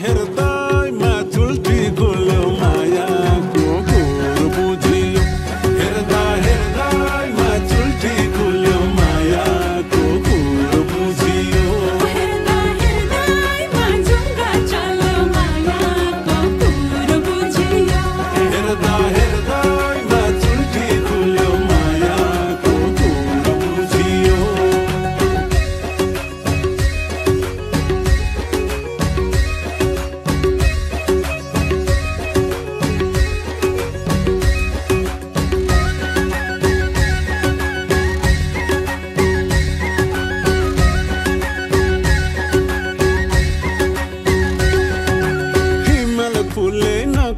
हृदयमा चुल्टी गुल्यो मायाको गुर बुझियो हृदयमा चुल्टी गुल्यो मायाको गुर बुझियो हृदयमा जुङ्गा चल्यो मायाको गुर बुझियो हृदयमा चुल्टी गुल्यो मायाको गुर बुझियो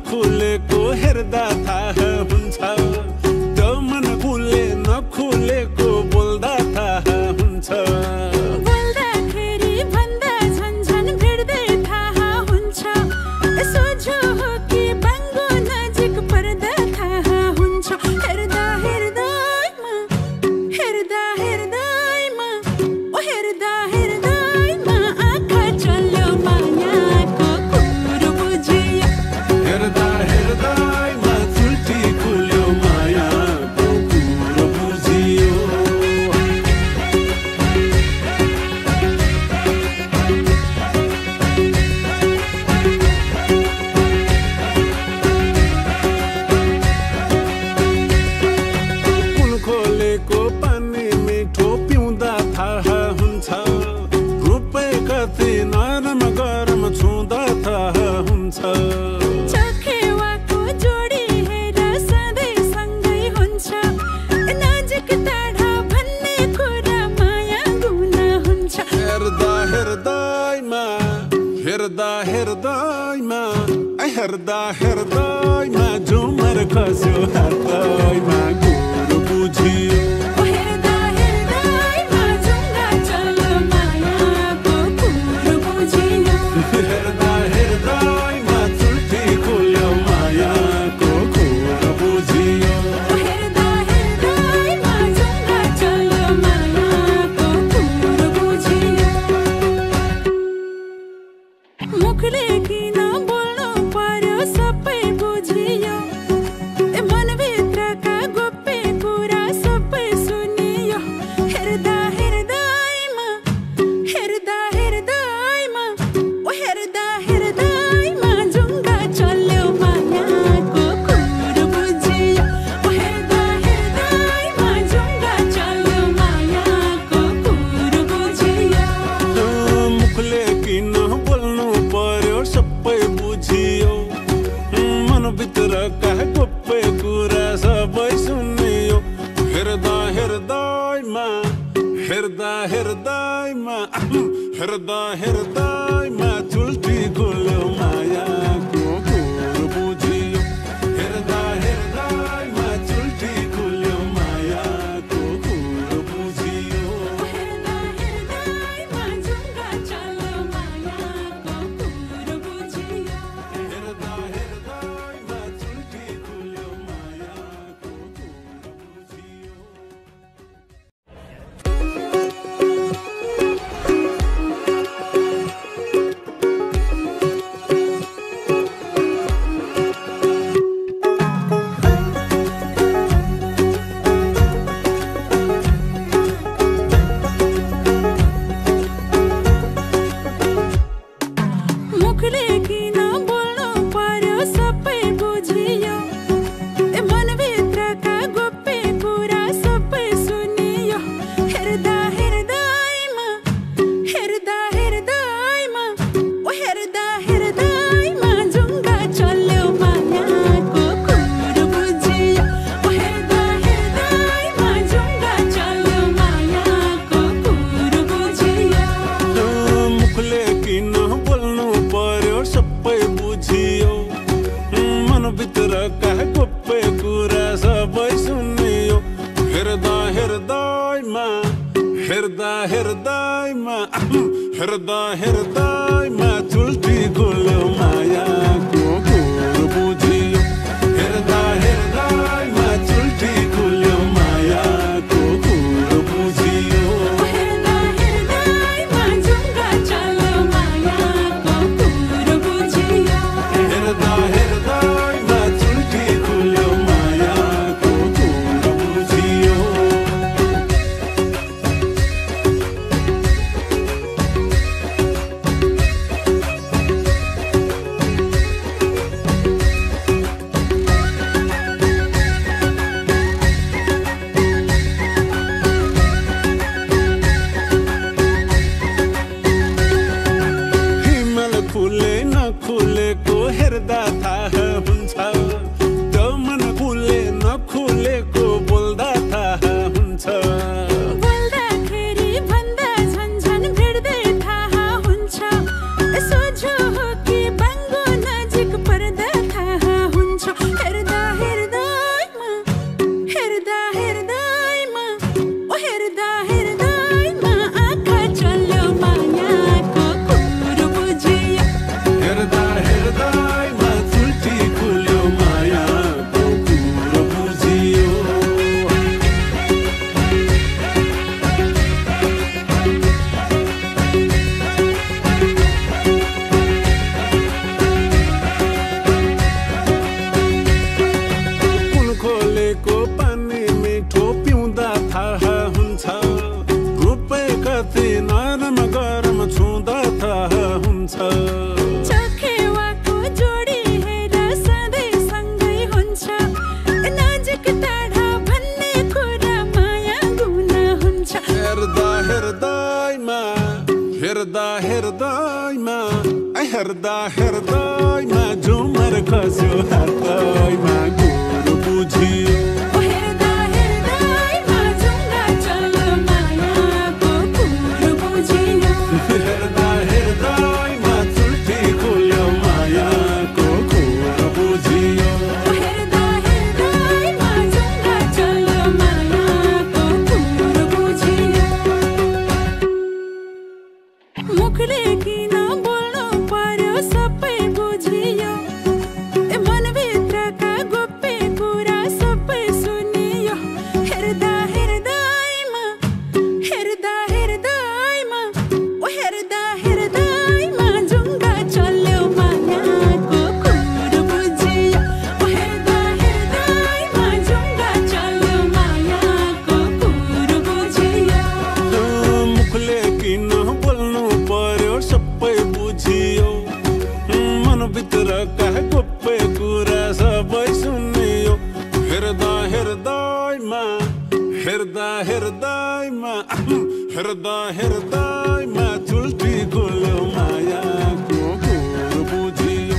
खुलेको हेर्दा थाहा हुन्छ त्यो मन खुले नखुलेको बोल्दा थाहा हुन्छ बोल्दाखेरि भन्दा झन्झन भिड्दै थाहा हुन्छ सोझो हो कि बाङ्गो नजिक पर्दा थाहा हुन्छ हृदयमा आँखा चल्यो मायाको गुर बुझियो हृदयमा चुल्टी गुल्यो मायाको गुर बुझियो कुन खोलेको पानी मिठो पिउँदा थाहा हुन्छ रूपै कति नरम गरम छुँदा थाहा हुन्छ चोखेवाको जोडी हेर सधैँ सँगै हुन्छ नजिक टाढा भन्ने कुरा माया गुना हुन्छ हृदयमा झुमर खस्यो हृदयमा गुर बुझियो हृदयमा जुङ्गा चल्यो मायाको गुर बुझियो हृदयमा चुल्टी गुल्यो मायाको गुर बुझियो हृदयमा जुङ्गा चल्यो मायाको गुर बुझियो मुखले किन बोल्नु पर्यो सबै बुझियो मनभित्रका गोप्य कुरा सबै सुनियो हृदयमा जुङ्गा चल्यो मायाको गुर बुझियो हृदयमा जुङ्गा चल्यो मायाको गुर बुझियो मुखले किन बोल्नु पर्यो सबै बुझियो मनभित्रका गोप्य कुरा सबै सुनियो हृदयमा चुल्टी गुल्यो मायाको गुर बुझियो हृदयमा चुल्टी गुल्यो मायाको गुर बुझियो हृदयमा जुङ्गा चल्यो मायाको गुर बुझियो हृदयमा चुल्टी गुल्यो मायाको गुर बुझियो मुखले किन बोल्नु पर्यो सबै बुझियो मनभित्रका गोप्य कुरा सबै सुनियो हृदयमा जुङ्गा चल्यो मायाको गुर बुझियो हृदयमा जुङ्गा चल्यो मायाको गुर बुझियो मुखले किन बोल्नु पर्यो सबै बुझियो मनभित्रका गोप्य कुरा सबै सुनियो हृदयमा चुल्टी गुल्यो मायाको गुर बुझियो हृदयमा चुल्टी गुल्यो मायाको गुर बुझियो कति नरम गरम छुँदा थाहा हुन्छ चखेवाको जोडी हेर सधैँ सँगै हुन्छ नजिक टाढा भन्ने कुरा माया गुना हुन्छ हेर्दा हेर्दैमा हेर्दा हेर्दैमा हेर्दा हेर्दैमा झुमर खस्यो हातैमा गुरु बुझियो हेर्दा हेर्दैमा जुङ्गा चल्यो मायाको कुरो बुझियो हेर्दा हेर्दैमा चुल्ठी खुल्यो मायाको कुरो बुझियो हेर्दा हेर्दैमा जुङ्गा चल्यो मायाको कुरो बुझियो मुखले किन बोल्नु पर्यो सबै बुझियो मनभित्रका गोप्य कुरा सबै सुनियो हेर्दा हेर्दैमा हेर्दा हेर्दैमा हेर्दा हेर्दैमा जुङ्गा चल्यो मायाको कुरो बुझियो हेर्दा हेर्दैमा जुङ्गा चल्यो मायाको कुरो बुझियो मुखले किन बोल्नु पर्यो सबै बुझियो मनभित्रका गोप्य कुरा सबै सुनियो हेर्दा हेर्दैमा हेर्दा हेर्दैमा हेर्दा हेर्दैमा चुल्ठी खुल्यो मायाको कुरो बुझियो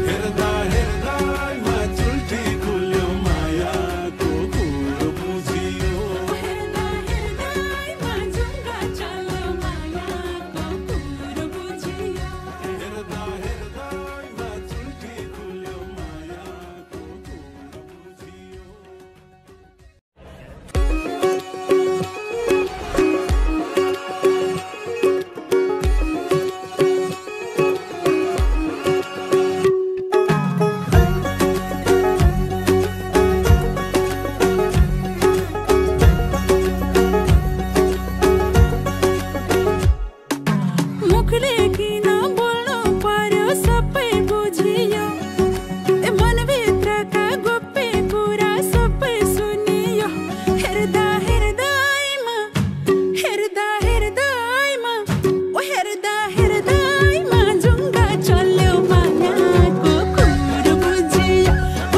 हेर्दा हेर्दैमा चुल्ठी खुल्यो मायाको कुरो बुझियो हेर्दा हेर्दैमा जुङ्गा चल्यो मायाको कुरो बुझियो हेर्दा हेर्दैमा चुल्ठी खुल्यो मायाको कुरो बुझियो मुखले किन बोल्नु पर्यो सबै बुझियो मनभित्रका गोप्य कुरा सबै सुनियो हेर्दा हेर्दैमा हेर्दा हेर्दैमा हेर्दा हेर्दैमा जुङ्गा चल्यो मायाको कुरो बुझियो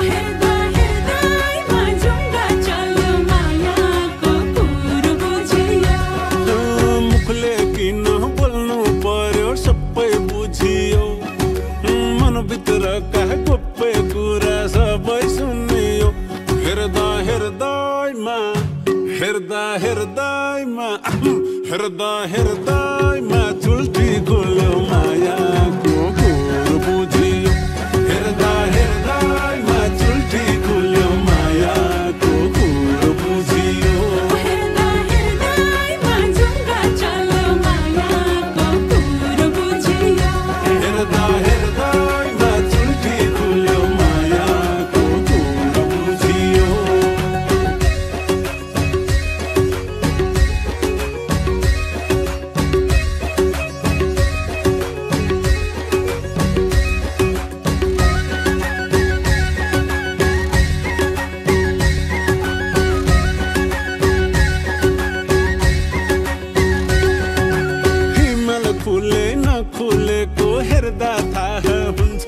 हेर्दा हेर्दैमा जुङ्गा चल्यो मायाको कुरो बुझियो मुखले किन बोल्नु पर्यो सबै बुझियो मनभित्रका गोप्य कुरा सबै सुनियो हेर्दा हेर्दैमा हेर्दा हेर्दैमा हेर्दा हेर्दैमा चुल्ठी खुल्यो मायाको कुरो बुझियो हेर्दा हेर्दैमा चुल्ठी खुल्यो मायाको कुरो बुझियो हेर्दा हेर्दैमा जुङ्गा चल्यो मायाको कुरो बुझियो हेर्दा हेर्दैमा चुल्ठी खुल्यो मायाको कुरो बुझियो हिमाल खुले नखुलेको हेर्दा थाहा हुन्छ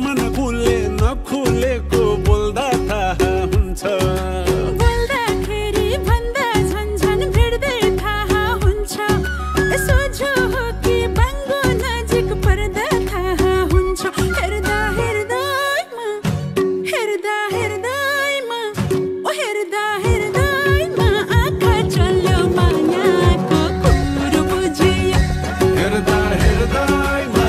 मन खुले नखुलेको बोल्दा थाहा हुन्छ बोल्दाखेरि भन्दा झन्झन भिड्दै थाहा हुन्छ सोझो हो कि बाङ्गो नजिक पर्दा थाहा हुन्छ हेर्दा हेर्दैमा हेर्दा हेर्दैमा हेर्दा हेर्दैमा आँखा चल्यो मायाको कुरो बुझियो हेर्दा हेर्दैमा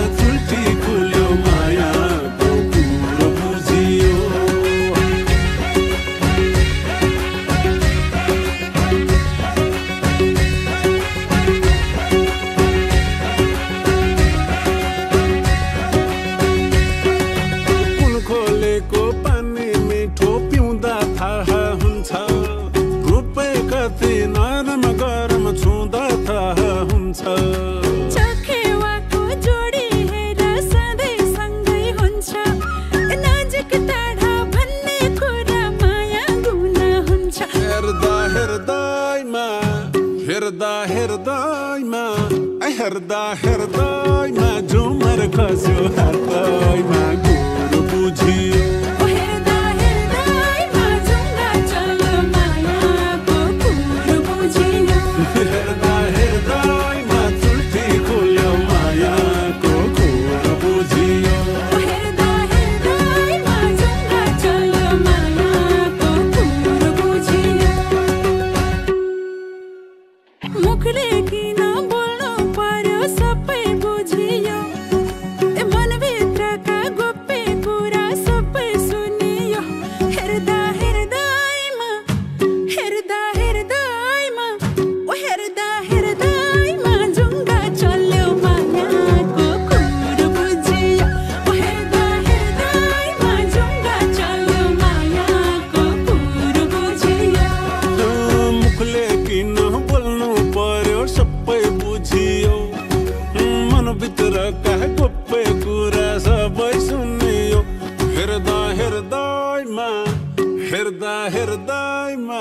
हृदयमा हृदयमा झुमर खस्यो हातैमा गुरु बुझियो हृदयमा चुल्ठी खोल्यो मायाको खोर बुझियो मुखले किन बोल्नु पर्यो सबै बुझियो मनभित्रका गोप्य कुरा सबै सुनियो हृदयमा हृदयमा जुङ्गा चल्यो मायाको कुरो बुझियो हृदयमा जुङ्गा चल्यो मायाको कुरो बुझियो मुखले किन बोल्नु पर्यो सबै बुझियो मनभित्रका गोप्य कुरा सबै सुनियो हृदयमा हृदयमा